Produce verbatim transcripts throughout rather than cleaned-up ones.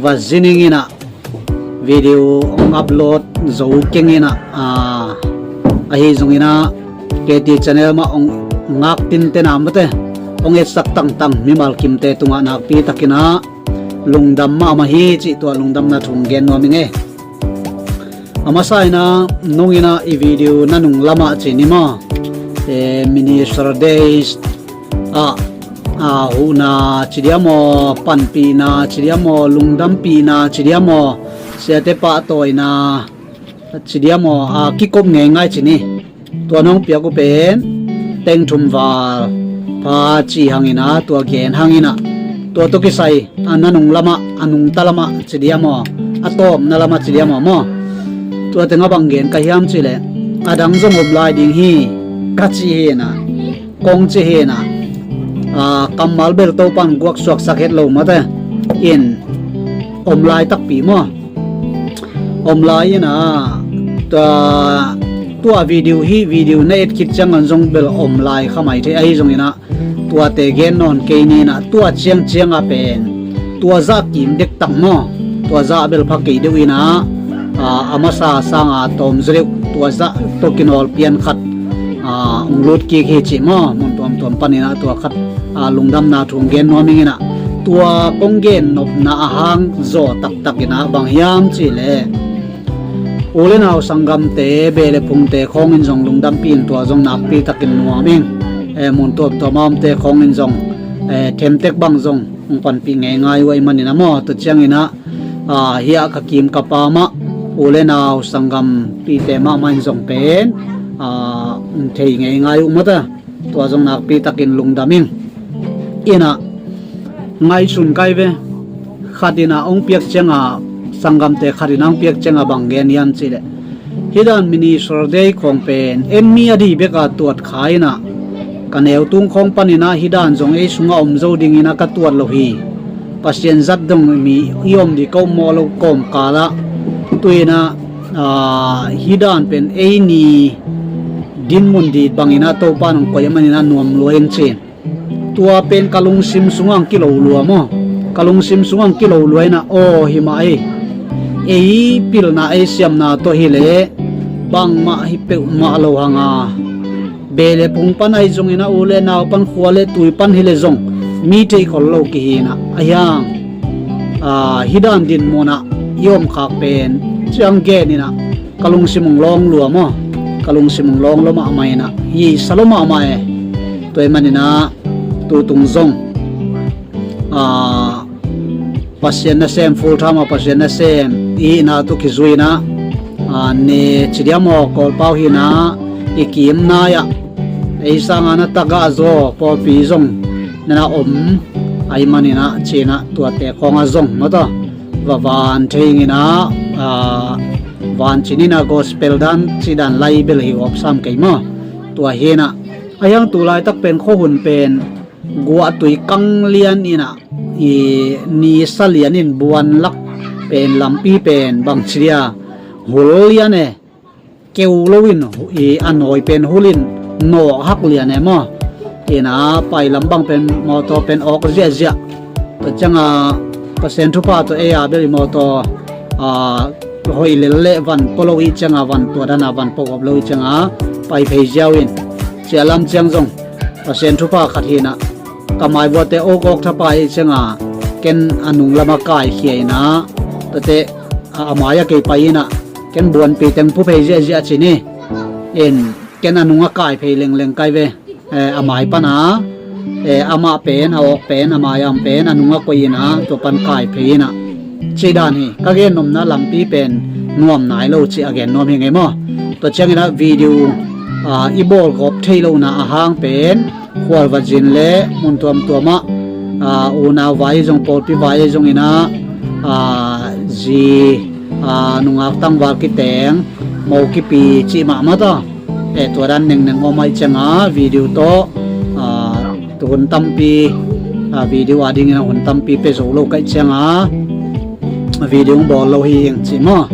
va zining inah video hong upload zo keng inah, ah, ahi zong inah K T channel mah hong ngak tintena mate hong etsak tangtang mimal kimte tungah nakpi takinah lungdam mahmah hi cih tua lungdamna thu hong gen nuam ing e. A masa inah nung inah i video na nung lamah ci ni maw, eh, Minister Days ah, ah, huhna ci dia maw, panpihna ci dia maw, lungdampihna ci dia maw, siate pahtawina ci dia maw, ah, kikop ngeingai ci ni. Tua nong piak uh pen teng thum val pha ci hang inah, tua gen hang inah, tua tawh kisai a na nung lamah, a nungta lamah ci dia maw, a tawpna lamah ci dia maw maw. Tua tengah bang gen ka hiam cihleh, a dang zong om lai ding hi ka ci hi inah, kong ci hi inah, ah, kammal bel Topan guaksuaksak het lo mate in om lai takpi maw. Om lai inah, tua, tua video hi, video na et khit ciangan zong bel om lai kha mai thei ahi zong inah, tuate gen nawn kei ni inah, tua ciangciang ah pen tua zah kim dektak maw, tua zah bel pha kei deuh inah, ah, a masa sanga tawm zaw deuh, tua zah tawh kinawl pian khat, ah, hong lut kik hi cih maw, mun tuamtuam pan inah tua khat, ah, lungdamna thu hong gen nuam ing inah, tua kong gen nopna a hang zaw taktak inah bang hiam cihleh, u le nau sanggamte, beh le phungte khawngin zong lungdampih in, tua zong nakpi takin nuam ing. Eh, mun tuamtuam a omte khawngin zong, eh, themtek bang zong hong panpih ngeingai uh ahih manin a maw, tua ciang inah, ah, hiah ka kim ka pam ah u le nau sanggampihte mahmah in zong pen, ah, hong thei ngeingai uh mate. Tua zong nakpi takin lungdam ing. Inah ngaihsun kai ve. Khat inah hong piak cianga, sanggamte khat inah hong piak cianga bang gen hiam cihleh, hih dan Minister Day khawng pen en mi a dih beka tuat kha inah, ka neu tung khawng pan inah hih dan zong ei sungah om zo ding inah ka tuat lo hi. Pasian zat dong mi i om dih ka ummawh lo kawmkal ah, tu inah, ah, hih dan pen ei ni dinmun dih bang inah Topa in hong koih ahih manin ah nuam lua ing ci. Tua pen ka lungsim sungah hong kilo lua maw. Ka lungsim sungah hong kilo lua inah, aw hi mah ei. Ei pilna ei siamna tawh hileh bangmah hi peuhmah lo hang a, beh le phung pan ahi zong inah, u le nau pan, khua le tui pan hileh zong mi theih khol lo kihi inah, ahi hang, ah, hih dan dinmun ah i om khak pen ciang gen inah ka lungsim hong lawng lua maw. Ka lungsim hong lawng lua mahmah inah, i sa lua mahmah e. Tua ahih manin ah tutung zong, ah, Pasian nasem, full time ah Pasian nasem i hihna tawh kizui inah, ah, ne ci dia maw, Kawlpau hi inah, i kim nai ah ei sanga na tagah zaw pawlpi zong na na om ahih manin ah ci inah, tuate khawng ah zong maw, tua va van thei ing inah, ah, van ci ni inah, gospel dan cih dan lai bel hi gawp sam kei maw. Tua hi inah, ahi hang tu laitak pen khuahun pen guahtui kang lian inah, i nisa lian in buan lak pen, lampi pen bang ci dia, hul lian e, keu lo in, i a nawi pen hul in nawk hak lian e maw. Inah pai lam bang pen mawtaw pen awk ziahziah. Tua cianga Pasian thupha tawh ei a bel i mawtaw, ah, hoih lel leh van pua lo i cianga, van tua dana van pua gawp lo i cianga pai phei ziau in. Sia lam ciang zong Pasian thupha khat hi inah, ka maivuate awkawk thapai i cianga ken a nung lama kaikhia inah, tuate a, a mai a kei pai inah, ken buanpi teng phu phei ziahziah ci ni. In ken a nung a kai phei lengleng kai ve. Eh, a mai pana, eh, amah pen, a awk pen, a mai a om pen a nung a koih inah, tua pan kai phei inah, cih dan hi. Ka gen nopna lampi pen nuam nai lo cih a gen nuam hi ngei maw. Tua ciang inah video, ah, i bawl gawp thei lohna a hang pen khual va zin le mun tuamtuam ah, ah, unau vai zong, pawlpi vai zong inah, ah, zi, ah, nungak tangval kiteng, mo kipi cih mahmah ta. Eh, tua dan nengneng om ahih cianga video tawh, ah, tu hun tampi, ah, video a dingin a hun tampi pia zo lo ka hih cianga video hong bawl lo hi ing ci maw.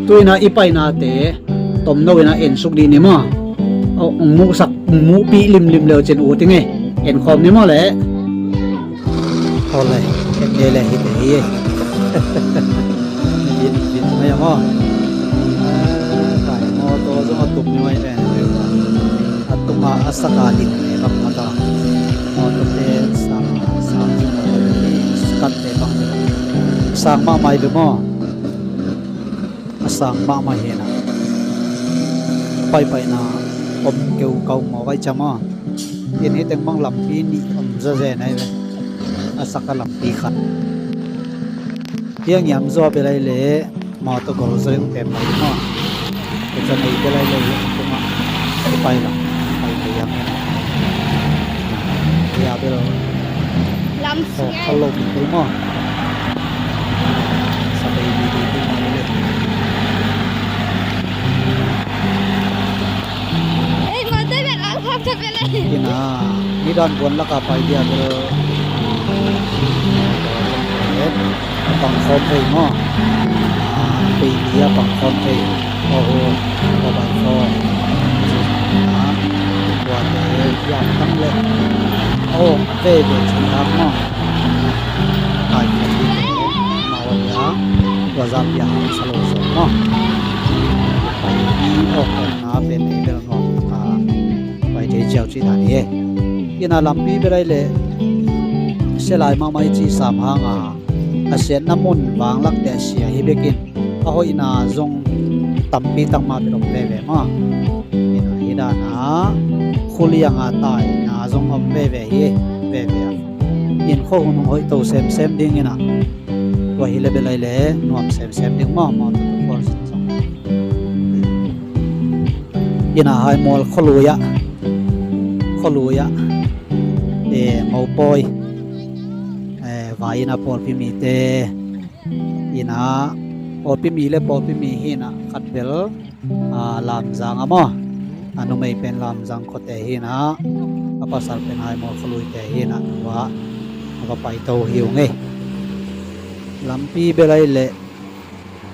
Tu inah i painate tomno inah ensuk dih ni maw. Aw, hong muhsak, hong muhpih limlim leu cin ut ing e. Enkhawm ni maw leh. Aw leh, et le leh hi te hi e. Vit, vit mai a maw. Kai mawtaw zong a tum mai ve. A tunga a saka dik mai bang mawtaw. Mawtawte sang, sang zong a tum mai, skat te bang. Sang mahmah hi ve maw. A sang mahmah hi na. Paipaina om keu kau maw vai cam aw. In hi teng bang lampi nih om zazen ahi ve. A saka lampi khat. Hiang hiam zaw belai le mawtaw gol zaw ing pem mai maw. Ka zaw nei belai le hiang tuma. Pai lam. Pai lam. Hia bel. Lam sial. Ka lo mi kul maw. Sa bei bi bi tu maw le. Ei, mawtaw bek ang kham ta bel ei. Ina, ni dan buan laka pai dia bel. A pang khawm thei maw. A, bei li a pang khawm thei. Aw, aw, aw, bai khawm. A, buan le, yam tang le. Aw, ve ve chin hak maw. Kai khawm thei maw, aw, ya. Tua zam ya, sa lo zo maw. Pai ni, aw, aw, na, pen, ei, bel, maw. A, pai thei ziau cih dan hi. Ina lampi belai le sia lai mahmah i cih sam hanga a siatna mun vanglak le a sia hi bekin a hoihna zong tampi tak mah bel om veve maw. Ina hi dana khulianga taina zong om veve hi veve a. In khuahun hong hoih to semsem ding ina tua hi le belai le nuam semsem ding maw maw tu khual sin zong. Ina Haimual khualui ah, khualui ah, e, mopawi, e, vai ina pawlpi mite, ina pawlpi mi le pawlpi mi hi ina khat bel, a, Lamzang a maw, a numei pen Lamzang khuate hi ina, a pasal pen Haimual khualuite hi ina, tua a va paito hi ung ei. Lampi belai le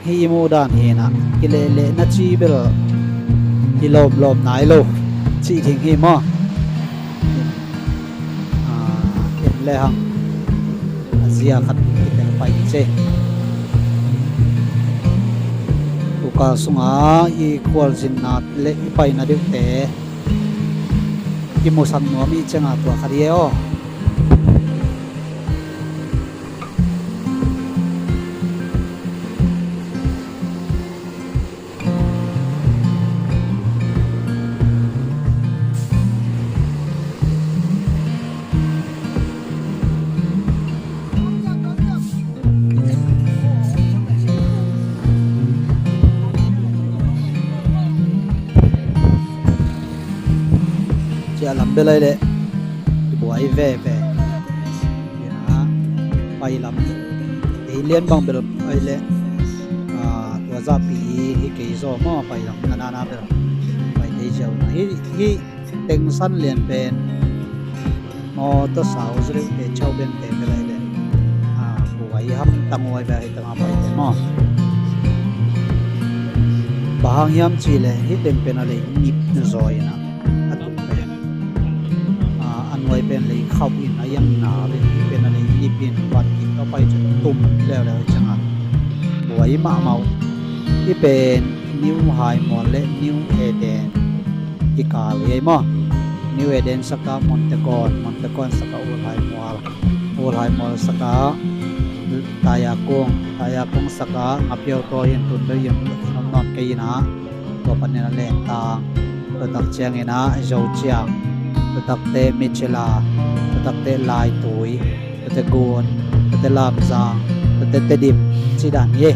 hih i muh dan hi ina, kilehlehna ci bel i lawmlawm nai lo cih ding hi maw. A, en le hang a zia khat kitel pai ci. Tukal sunga i khualzinna le i paina deuhte kimusak nuam i cianga tua khat hi e aw. Cia lam belai le i buai veve. Pai lam ei lian bang bel pai le, a, tua zahpi hi kei zaw maw, pai lam na na na bel pai thei ziau na hi, hi tengsan lian pen. Mawtaw sau zurih te chau bente belai le, a, buai ham tanguai bel hi tanga pai te maw. Bang hang hiam cih le hi teng pen a lei nip zaw ina a tung pen. A, a nuai pen lei khauh in a iang na le hi pen a lei nip in van kik a pai cun tum leuleu hi cianga buai mahmah uh. Hi pen New Haimual le New Eden kikal hi ei maw. New Eden saka Montegon, Montegon saka Old Haimual, Old Haimual saka Tayakung, Tayakung saka Ngapiau taw in tun deuh in nawn kei ina. Tua panin a Lentang, tua tak ciangin a Zociang, tua takte Michela, tua takte Laitui, tua te Gun, tua te Lamzang, tua te Tedim, ci dan hi.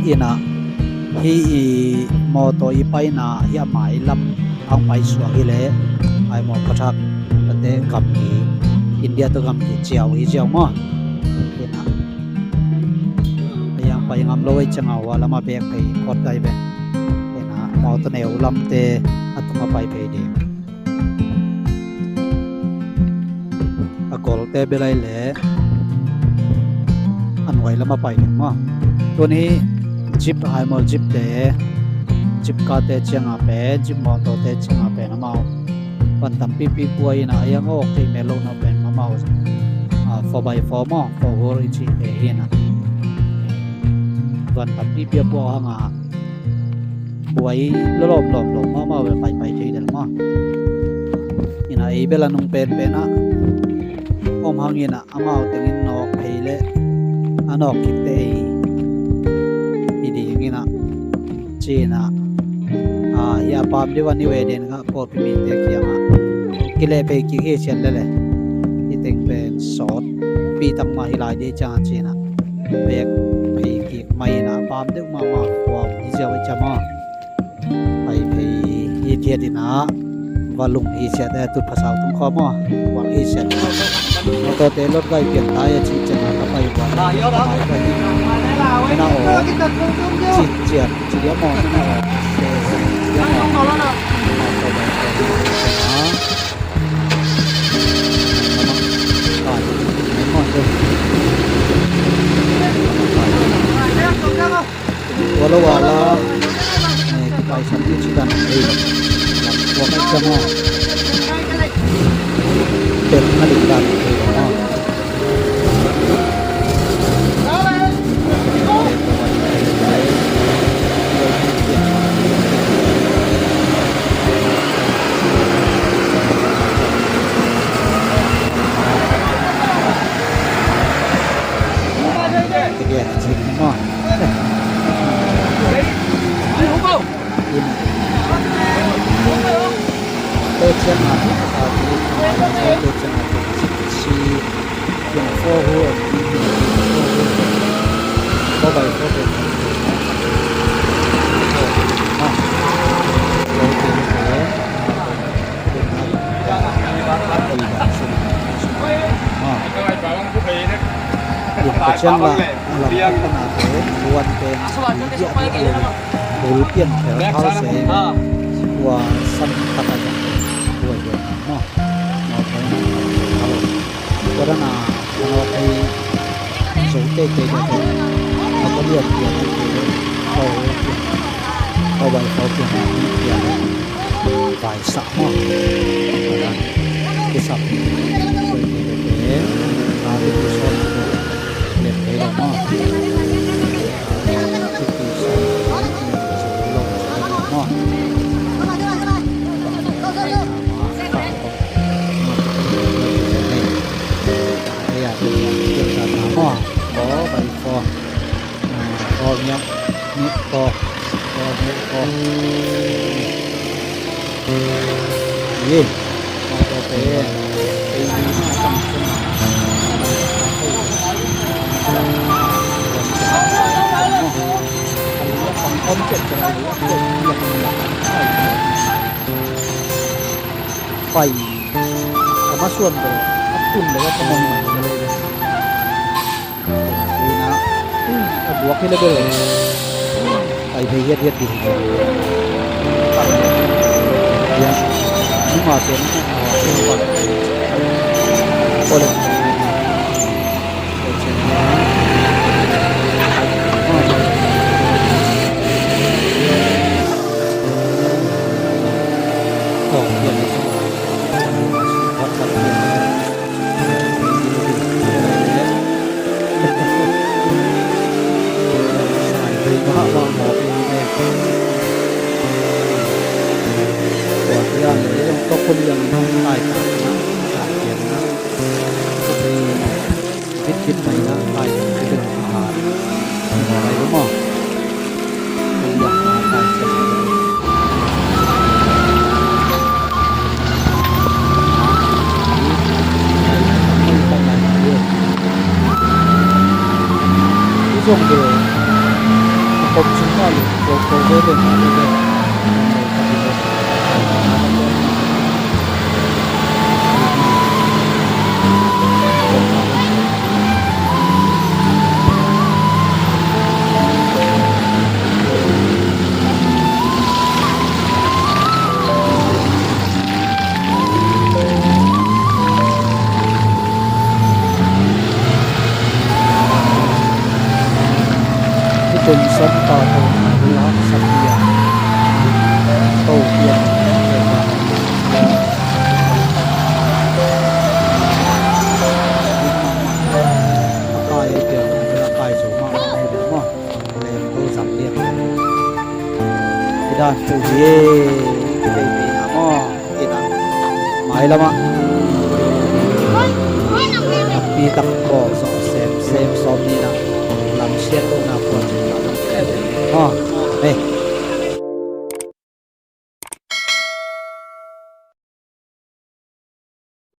Ina hi i mawtaw i paina hi a mai lam ang pai suak hi le ai maw khuathak tua te gamgi, India tua gamgi ciau hi ciau maw. Ina a yang pai ngam lo ei cianga hua lama bek pei khawt dai ve. Ina mawtaw neu lamte a tunga pai pei ding. A golte belai le a nuai lama pai ding maw. Tun hi jeep, Haimual jeep te, jeep kate cianga pen, jeep mawtawte cianga pen amau van tampipi buai ina a yang awk thei mel lo na pen amau, a, four by four maw, four wheel i cih te hi na. Tuan tampi pia buak hang a, buai lawlawm lawm lawm mahmah ve, paipai thei del maw. Ina ei bel a nung penpen ah om hang ina, amau tengin nawk phei leh a nawk khit teh ei hi ding ina. Ci ina, a, hi a pam deuh a ni ve den kha pawlpi mite kiangah kileh phei kik hi cian lele. Hi teng pen sawtpi tak mah hi lai ding ciang a ci ina, bek phei kik mai ina, pam deuh mahmah khua hi ziau i cam a. Pai phei hi thiat ina, va lung hi siat e, tut phasau tung khawm aw, kuang hi siat. Mawtawte lot gai pian tai a cih ciang a ka pai ua, pai pai hi. Ina aw, cin ciat ci dia maw, ina aw. Pai, pai, pai. Tua lo a la, eh, kipaisam ding ci dan ei. Lam tua kai ciang aw. Tel na ling dan ei lo aw. Tua ciang a, tua ciang a, tua ciang a, tua ciang a, tua ciang a, four wheel, four by four, Tua ciang la, a lam a pana te, luan te, bul pian khel khal se, tua san tak a tua tua maw. Tua dan a, a nawk ei zo teitei tua te, a tua lian pian a tua, tua pian, tua bai tua pian a pian. Vai sak maw. Kisap. Soi ni te te. A, ti tu son tu. Lem te lo maw. Ti tu son tu. Lem te lo maw. Ai, a, ti tu son tu. Ko, bai ko. Ko, ngiat, ngiat ko. Ko, ngiat ko. Ye. Ko, ko, ko. Ei, ni, na, tang, tang. Pai. Ka masuan ko. A tun le ka mong mai le. Ina, a buak hi le bel. Ai, hei, hiat, hiat, hiat. Ya. Numa te na, a, numa. Ole. Oh, hiat, hiat. Hi tun Santa tawh laksak hi a, Topa in Topa. Zo mahmah hi ve maw. Lem ko zam lian. I dan tu hi e. I vei vei na maw. I dan mai lamah lampi tak bawl zawh semsem sawm ni na lam siat na puan maw. Hei.